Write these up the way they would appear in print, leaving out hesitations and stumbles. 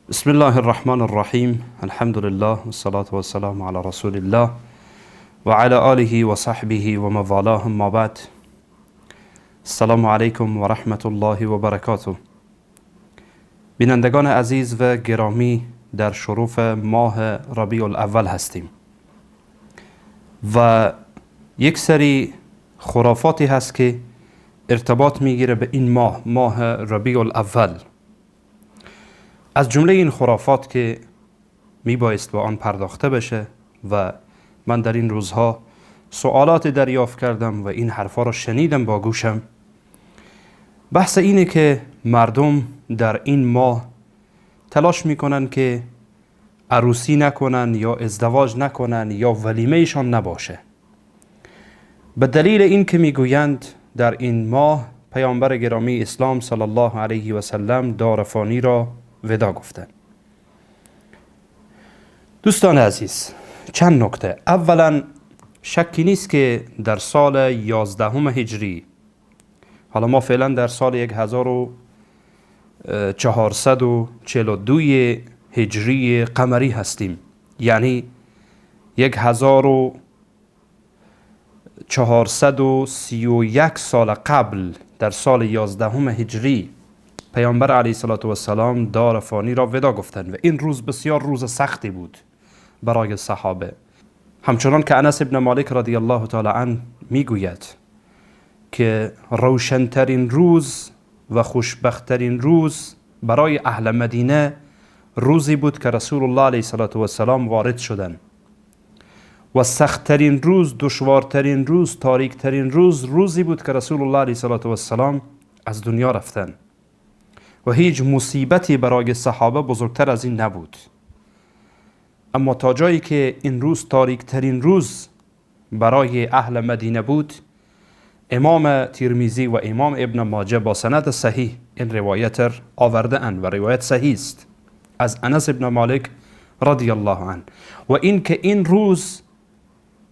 بسم الله الرحمن الرحیم. الحمد لله والصلاة والسلام علی رسول الله و علی آله و صحبه و من والاه. اما بعد، السلام علیکم و رحمت الله و برکاته. بینندگان عزیز و گرامی، در شرف ماه ربیع الاول هستیم و یک سری خرافاتی هست که ارتباط میگیره به این ماه، ماه ربیع الاول. از جمله این خرافات که میبایست به آن پرداخته بشه و من در این روزها سوالات دریافت کردم و این حرفا را شنیدم با گوشم، بحث اینه که مردم در این ماه تلاش میکنن که عروسی نکنن یا ازدواج نکنن یا ولیمهشان نباشه، به دلیل این که میگویند در این ماه پیامبر گرامی اسلام صلی الله علیه و سلم دار فانی را وداع گفتند. دوستان عزیز، چند نکته. اولا، شکی نیست که در سال 11 هجری، حالا ما فعلا در سال 1442 هجری قمری هستیم، یعنی 1431 سال قبل، در سال 11 هجری پیامبر علیه السلام دار فانی را وداع گفتند و این روز بسیار روز سختی بود برای صحابه. همچنان که انس ابن مالک رضی الله تعالی عنه میگوید که روشنترین روز و خوشبختترین روز برای اهل مدینه روزی بود که رسول الله علیه السلام وارد شدند و سختترین روز، دشوارترین روز، تاریکترین روز، روزی بود که رسول الله علیه السلام از دنیا رفتند و هیچ مصیبتی برای صحابه بزرگتر از این نبود. اما تا جایی که این روز تاریکترین روز برای اهل مدینه بود، امام ترمذی و امام ابن ماجه با سند صحیح این روایت آورده اند و روایت صحیح است از انس ابن مالک رضی الله عنه. و این که این روز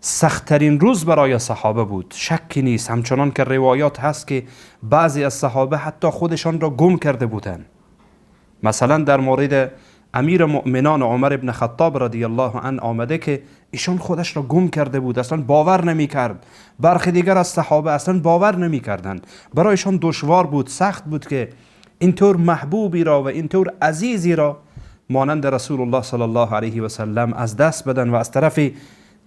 سختترین روز برای صحابه بود شکی نیست. همچنان که روایات هست که بعضی از صحابه حتی خودشان را گم کرده بودند. مثلا در مورد امیر مؤمنان عمر ابن خطاب رضی الله عنه آمده که ایشان خودش را گم کرده بود، اصلا باور نمی کرد. برخی دیگر از صحابه اصلا باور نمی کردند، برایشان دشوار بود، سخت بود که اینطور محبوبی را و اینطور عزیزی را مانند رسول الله صلی الله علیه و سلم از دست بدن و از طرف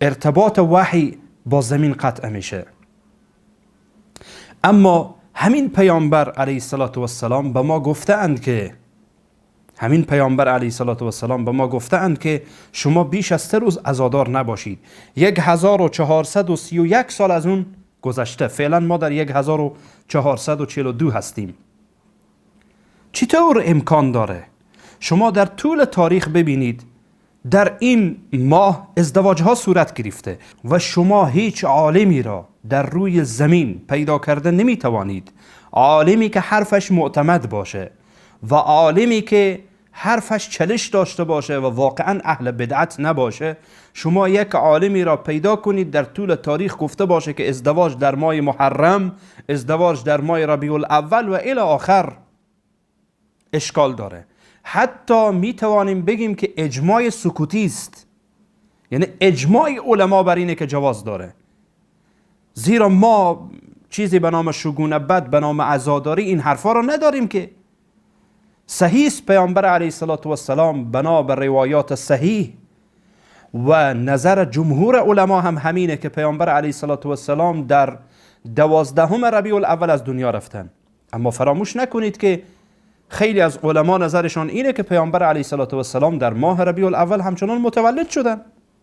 ارتباط وحی با زمین قطع میشه. اما همین پیامبر علیه السلام به ما گفتند که همین پیامبر علیه السلام به ما گفتند که شما بیش از 3 روز عزادار نباشید. 1431 سال از اون گذشته، فعلا ما در 1442 هستیم. چطور امکان داره؟ شما در طول تاریخ ببینید در این ماه ازدواج ها صورت گرفته و شما هیچ عالمی را در روی زمین پیدا کرده نمی توانید، عالمی که حرفش معتمد باشه و عالمی که حرفش چلش داشته باشه و واقعا اهل بدعت نباشه. شما یک عالمی را پیدا کنید در طول تاریخ گفته باشه که ازدواج در ماه محرم، ازدواج در ماه ربیع الاول و الی آخر اشکال داره. حتی می توانیم بگیم که اجماع سکوتی است، یعنی اجماع علما بر اینه که جواز داره، زیرا ما چیزی به نام شگون بد، به نام عزاداری، این حرفا را نداریم که صحیح است. پیامبر علیه السلام بنا بر روایات صحیح و نظر جمهور علما هم همینه که پیامبر علیه السلام در 12 ربیع الاول از دنیا رفتن. اما فراموش نکنید که خیلی از علما نظرشان اینه که پیامبر علیه السلام در ماه ربیع الاول همچنان متولد شدن.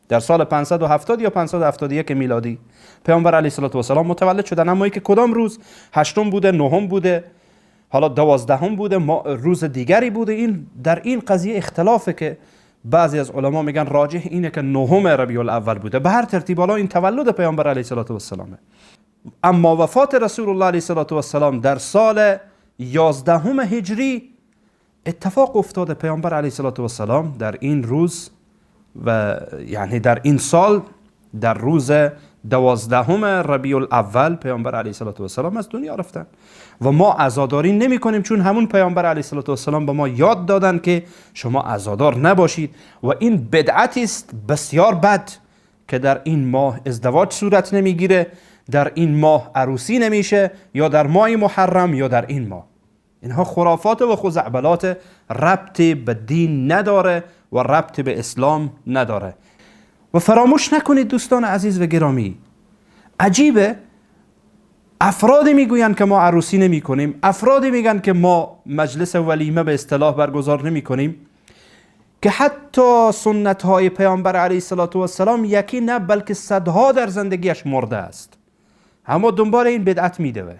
در سال 570 یا 571 میلادی پیامبر علیه السلام متولد شدن. اما اینکه کدام روز، هشتم بوده، نهم بوده، حالا 12 بوده، روز دیگری بوده، این در این قضیه اختلافه که بعضی از علما میگن راجح اینه که نهم ربیع الاول بوده. به هر ترتیب حالا این تولد پیامبر علیه السلامه. اما وفات رسول الله علیه السلام در سال 11 هجری اتفاق افتاده. پیامبر علیه السلام در این روز و یعنی در این سال در روز 12 ربیع الاول پیامبر علیه الصلاة والسلام از دنیا رفتن و ما عزاداری نمی کنیم، چون همون پیامبر علیه الصلاة والسلام به ما یاد دادن که شما عزادار نباشید و این بدعتی است بسیار بد که در این ماه ازدواج صورت نمیگیره، در این ماه عروسی نمیشه، یا در ماه محرم یا در این ماه. اینها خرافات و خزعبلات، ربط به دین نداره و ربط به اسلام نداره. و فراموش نکنید دوستان عزیز و گرامی، عجیبه، افرادی میگویند که ما عروسی نمی کنیم، افرادی میگن که ما مجلس ولیمه به اصطلاح برگزار نمی کنیم، که حتی سنت های پیامبر علیه الصلاة والسلام یکی نه بلکه صدها در زندگیش مرده است، اما دنبال این بدعت میدوه.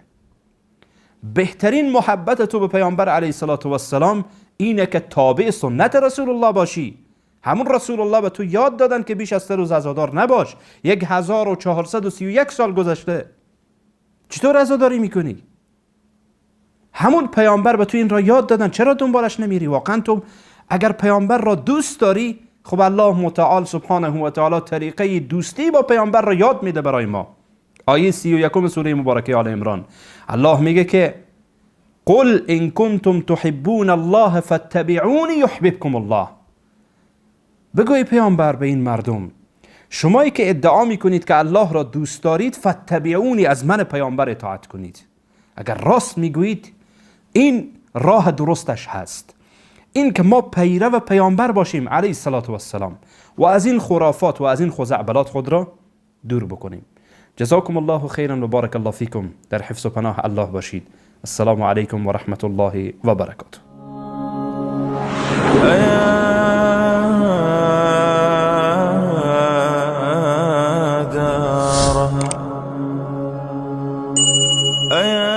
بهترین محبت تو به پیامبر علیه الصلاة والسلام اینه که تابع سنت رسول الله باشی. همون رسول الله به تو یاد دادن که بیش از 3 روز عزادار نباش. 1431 سال گذشته، چطور عزاداری میکنی؟ همون پیامبر به تو این را یاد دادن، چرا دنبالش نمیری؟ واقعا تو اگر پیامبر را دوست داری، خب الله متعال سبحانه و تعالی طریقه دوستی با پیامبر را یاد میده برای ما. آیه 31 سوره مبارکه آل عمران الله میگه که قل ان کنتم تحبون الله فاتبعونی یحببکم الله. بگوی پیامبر به این مردم، شمایی که ادعا میکنید که الله را دوست دارید، فاتبعونی، از من پیامبر اطاعت کنید. اگر راست میگویید این راه درستش هست، این که ما پیرو پیامبر باشیم علیه الصلاة والسلام و از این خرافات و از این خزعبلات خود را دور بکنیم. جزاکم الله خیرا و بارک الله فیکم. در حفظ و پناه الله باشید. السلام علیکم و رحمت الله و برکاته.